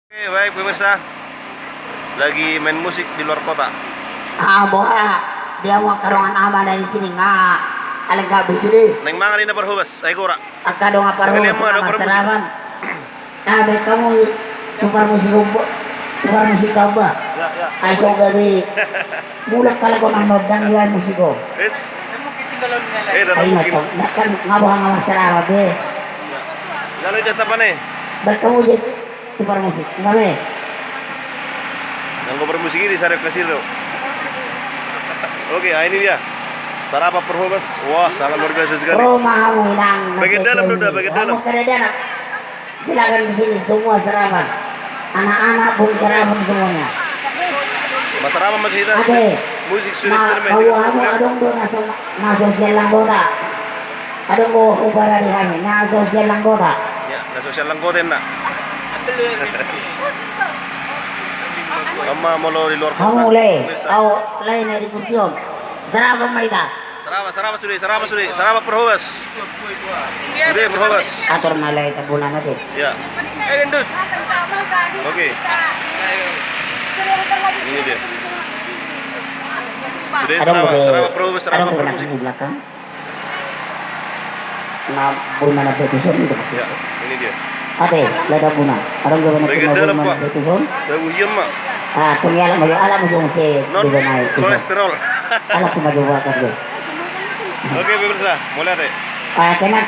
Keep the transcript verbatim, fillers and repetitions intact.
Oke, baik pemirsa. Lagi main musik di luar kota. Ah, boha. Dia mau karongan ama dari sini nga. Aleng gabe sude. Naeng mangan ninna parhobas, ai gora. Angka dongan parhobas, dongan parhobas. Selamat sarapan. Ah, baik kamu tukar musik, tukar musik kau ba. Ya, ya. Ai so gabe. Mulak kalau kau nang nodang dia musik kau. Ai na tong, kan ngabo hanga masalah be. Lalu dia tapa nih. Baik kamu je. Tukar musik, enggak be. Yang tukar musik ini saya kasih lo. Oke, ah, ini dia. Sarapan parhobas. Wah, sangat luar biasa sekali. Roma hamu inang. Bagian dalam dulu dah, bagian dalam. Silakan di sini semua sarapan. Anak-anak pun sarapan semuanya. Mas sarapan mas kita. Oke. Musik sudah. Hamu adong do na so, na so sian anggota. Adong do huparade hami na so sian anggota. Ya, na so sian anggota na. Ama molo di luar kota. Hamu le, au lain di kursi on. Sarapan ma hita. Sarapan, sarapan sude, sarapan sude, sarapan parhobas. Sude parhobas. Atur ma lae tabunana te. Ya. Oke. Ini dia. Sude sarapan, sarapan parhobas, sarapan parhobas. Di belakang. Na boi mana betuson itu. Ya, ini dia. Ate, lae tabuna. Adong do mana boi mana betuson. Bagus iya ma. Ah, tunggu alat mau alat mau jong se. Kolesterol. Alat mau jong bakar deh. Oke pemirsa, mulai deh. Ah, kena